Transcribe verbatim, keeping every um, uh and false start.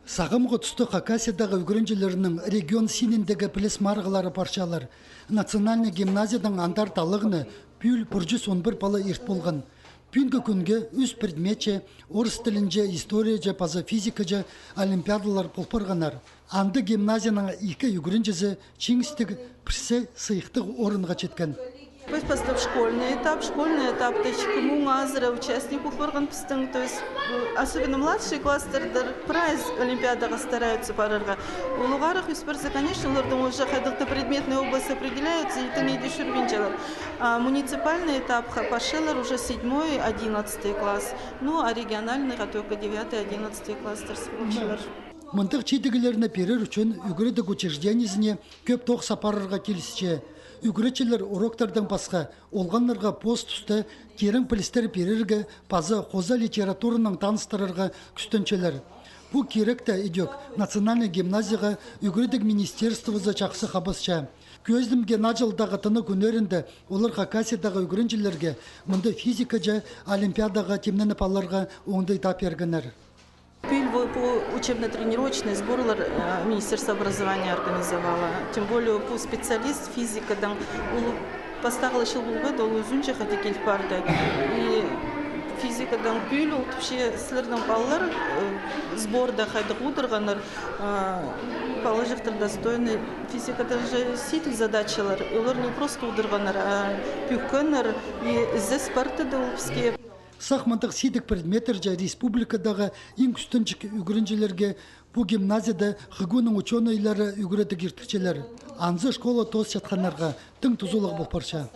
Сағамғы туста Хакасиядағы ӱгренҷілернің регион синіндегі піліс марығлары парчалар. Национальный гимназиядаң андар талығны пӱӱл пір чӱс он пір пала ирт полған. Пӱӱнгі кӱнге ӱс предметче, орыс тілінҷе, историяҷа паза физикаҷа олимпиадалар пол парғаннар. Анда гимназияның ікі ӱгренҷізі чиңістіг пірсі сыйыхтығ орынға читкен. Піс пастап школьный этап, школьный этапта ікі муң азыра участник пол парған пістің, то есть, э, особенно младший класстарда прайзы олимпиадаға стараются парарға. Улуғарах ӧс парза, конечно, оларның уже хайдағ-да предметный область определяется, и тың иди чӧрбинчелер. А муниципальный этапха парчалар уже седьмой, одиннадцатый класс. Ну, а региональныйға только девятый, одиннадцатый класстар сығылчалар. Мындағ чидіглерні пирер ӱчӱн ӱгредіг учреждениезіне кӧп тоғыс апарарға килісче. Ӱгретчілер уроктардаң пасха, олғаннарға пос туста тирең пілістер пирерге паза хоза литературанаң таныстырарға кӱстенчелер. Пу киректі идӧк национальный гимназияға ӱгредіг министерствозы чахсы хабасча. Кӧзідімге, наа чылдағы тынағ кӱннерінде олар Хакасиядағы ӱгренҷілерге мында физикаҷа олимпиадаға тимненіп аларға оңдай тап пиргеннер. Пӱӱл пу, пу учебно-тренировочный сборлар, э, Министерство образования организовало. Тем более пу специалист физикадаң, ол пастағы ла чыл полбады, ол ӱзінҷі хати киліп парды. И физикадаң пӱӱл ол тіпче: сірернің палалар, э, сборда хайдағ удурғаннар, э, палаҷахтар достойный. Физикада же сидік задачалар, и олар не просто удурғаннар, а пӧккеннер, и ізес партыда ол піске. Сах мындағ сидік предметтерҷе республикадағы иң кӱстенҷік ӱгренҷілерге пу гимназияда ХГУ-ның учёныйлары ӱгредіг иртірчелер. Анзы школа тоосчатханнарға тың тузалығ пол парча.